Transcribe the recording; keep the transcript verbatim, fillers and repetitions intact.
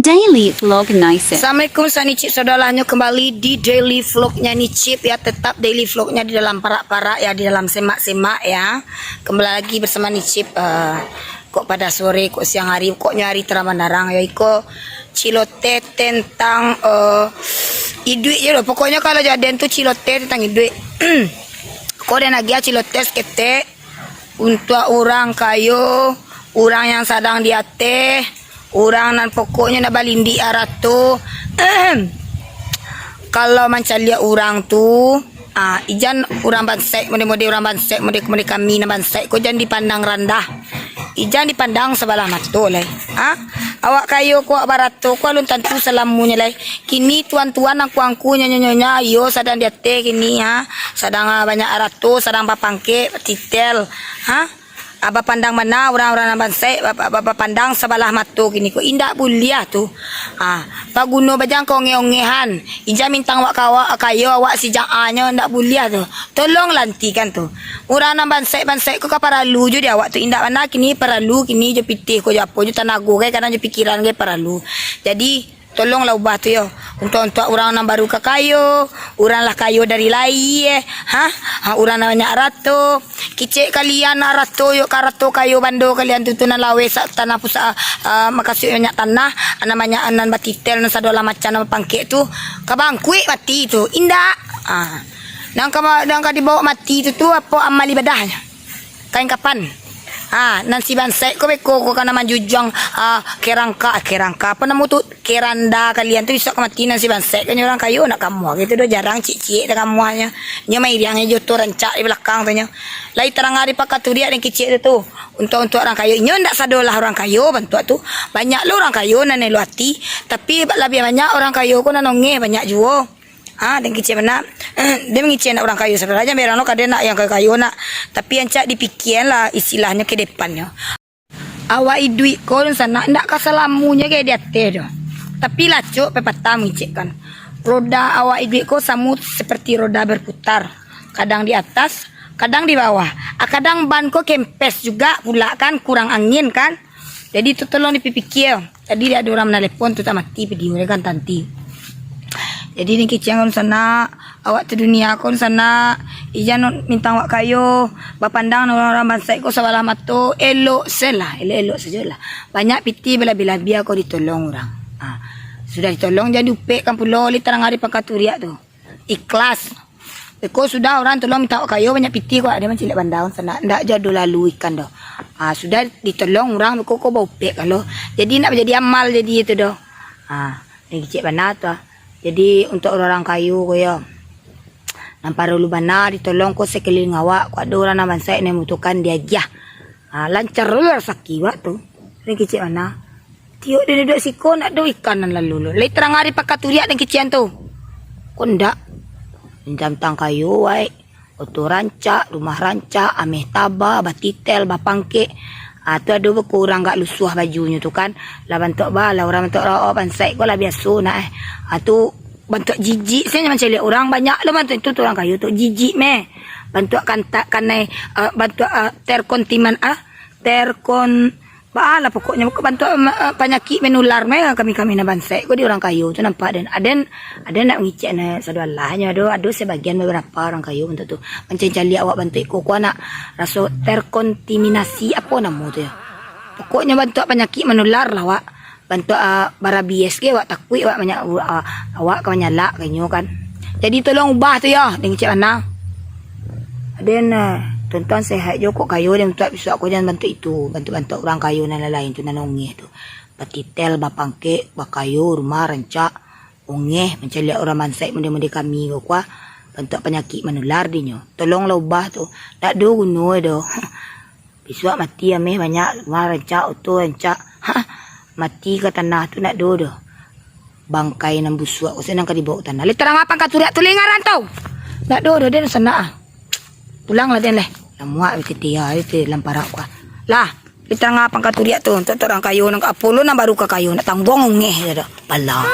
Daily Vlog Nicip. Assalamualaikum, sanak Nicip, saudarahnyo, kembali di Daily Vlognya Nicip ya, tetap Daily Vlognya di dalam parak-parak ya, di dalam semak-semak ya. Kembali lagi bersama Nicip, eh, kok pada sore, kok siang hari, pokoknyo hari terang bandarang ya, iko ciloteh tentang, eh, iduik je doh. Pokoknyo kalau jaden tu ciloteh tentang iduik. Kok den agiah ciloteh saketek, untuak urang kayo, urang yang sadang di ateh, urang nan pokoknyo nak balindik arato. Kalau mancaliak urang tu, ah, ijan urang bansaik, mode-mode urang bansaik, mode-mode kami nan bansaik ko jan dipandang randah. Ijan dipandang sabalah mato lai. Ha? Awak kayo ko, awak barato ko, alun tantu salamonyo lai. Kini tuan-tuan, angku-angku, nyonya-nyonya, iyo sadang di ateh kini, ha? Sadang, ah, banyak arato, sadang bapangkek, batitel, ha? Ah, bapandang bana urang-urang nan bansaik, ba-, ba-, ba-, bapandang sabalah mato kini ko. Indak buliah tu. Ah, paguno bajang kaongeh-ongehan. Ijan mintang awak kawa-, kayo awak sijak anyo, indak buliah tu. Tolonglah antikan tu. Urang nan bansaik-bansaik ko ka paralu jo di awak tu. Indak bana kini paralu, kini jo pitih ko jo apo jo tanago gai, kadang jo pikiran gai paralu. Jadi, tolonglah ubah tu yo. Untuak-untuak urang nan baru ka kayo, urang lah kayo dari lahia, ha? Ha, urang nan banyak arato. Kicek kalian arato yo, ka arato kayo bando kalian tu, tu nan laweh sa-, tanah pusa-, ah, makasuik banyak tanah, nan banyak nan batitel, nan sadolah macam, nan bapangkek tu, ka bangkuik mati tu. Indak. Ah. Nan ka ma-, nan ka dibawa mati tu, tu apo amal ibadahnyo? Kain kapan. Ha, nan si bansaik ko beko ko kana manjujuang, ah, kerangka, eh, kerangka, apo namo tu? Keranda kalian tu, isuak ka mati nan si bansaik ko nyo urang kayo nak kamuah gitu doh, jarang ciek-ciek dah kamuahnyo. Nyo mairiang jo tu rancak di balakang tu nyo. Lai tarang ari pakaturiak den kicek tu tu. Untuak-untuak urang kayo, inyo ndak sadolah urang kayo bantuak tu. Banyak lo urang kayo nan elo ati, tapi labiah banyak urang kayo ko nan ongeh, banyak juo. Ha, den kicek bana. Den mangicek nak urang kayo sadolah, jan berang lo ka den nak yang kayo-kayo nak. Tapi ancak dipikian lah istilahnyo ke depannyo. Awak iduik ko dunsanak ndak ka salamonyo gai di ateh doh. Tapi lacok pepatah mangicekkan. Roda awak iduik ko samo seperti roda berputar. Kadang di atas, kadang di bawah. Ah, kadang ban ko kempes juga pula kan, kurang angin kan. Jadi tu tolong dipipikia. Tadi ado urang manalepon tu, tak mati video dia kan, tanti. Jadi ni kiceng kan sanak, awak tu dunia kan sanak, ijan mintang awak kayo, bapandang urang-urang bansaik ko sabalah mato, elok se lah, elok-elok sajo lah. Banyak pitih balabiah-labiah ko ditolong urang. Ha. Sudah ditolong, jan diupekkan pulo, lai tarang ari pakaturiak tu. Ikhlas. Beko sudah urang tolong minta awak kayo banyak pitih ko, ado mancilek bandau sanak, ndak jado lalu ikan doh. Ah, sudah ditolong urang beko ko baupek kan lo. Jadi ndak manjadi amal jadi itu doh. Ah, den kicek bana tu ah. Jadi untuak urang-urang kayo ko yo, nan paralu bana ditolong ko sekeliling awak, ko ado urang nan bansaik nan mambutuhkan diagiah. Ah, lancar lo rasaki awak tu. Den kicek bana. Tiok den duduak siko, ndak do ikan nan lalu lo. Lai tarang ari pakaturiak den kician tu. Ko ndak. Tantang kayo, wai. Oto rancak, rumah rancak, ameh taba, batitel, bapangkek. Ah, tu ado beko urang agak lusuah bajunyo tu kan. Lah bantuak ba, lah urang bantuak raok bansaik ko lah biaso nak, eh. Ah, tu bantuak jijik sajo mancaliak urang, banyak lo bantuak itu tu urang kayo tu. Jijik meh. Bantuak kantak kanai, ah, bantuak, ah, terkontiman, ah, terkon-, Baa lah pokoknyo, bantuak ma-, panyakik manular mah kami-kami nan bansaik ko di urang kayo tu nampak den. Aden, aden nak mangicek nan sadoalahnyo, ado, ado sabagian babarapo urang kayo bantuak tu. Mancaliak awak bantuak iko ko nak raso terkontaminasi, apo namo tu yo. Pokoknyo bantuak panyakik manular lah awak. Bantuak, ah, barabies ge awak, takuik awak manya-, ah, awak ka manyalak ka inyo kan. Jadi tolong ubah tu yo, den kicek bana. Aden, eh, tonton sehat jo kok kayo den, untuak bisuak ko jan bantuak itu, bantuak-bantuak urang kayo nan lain tu nan ongeh tu. Batitel, bapangkek, bakayo, rumah rancak, ongeh, mancaliak urang bansaik mode-mode kami ko kuah, bantuak panyakik manular dinyo. Tolonglah ubah tu. Ndak do guno doh. Bisuak mati ameh banyak, rumah rancak, oto rancak. Hah, mati ka tanah tu ndak do doh. Bangkai nan busuak ko se nan ka dibaok tanah. Lai tarang ari pakaturiak tu lai ngaran tu. Ndak do doh den sanak ah. Pulanglah den leh. Lah muak titi ah, itu dalam parak ko ah. Lah, lai tarang ari pakaturiak tu, untuak urang kayo nan ka apo lo nan baru ka kayo, nak tangguang ongeh je doh. Pala.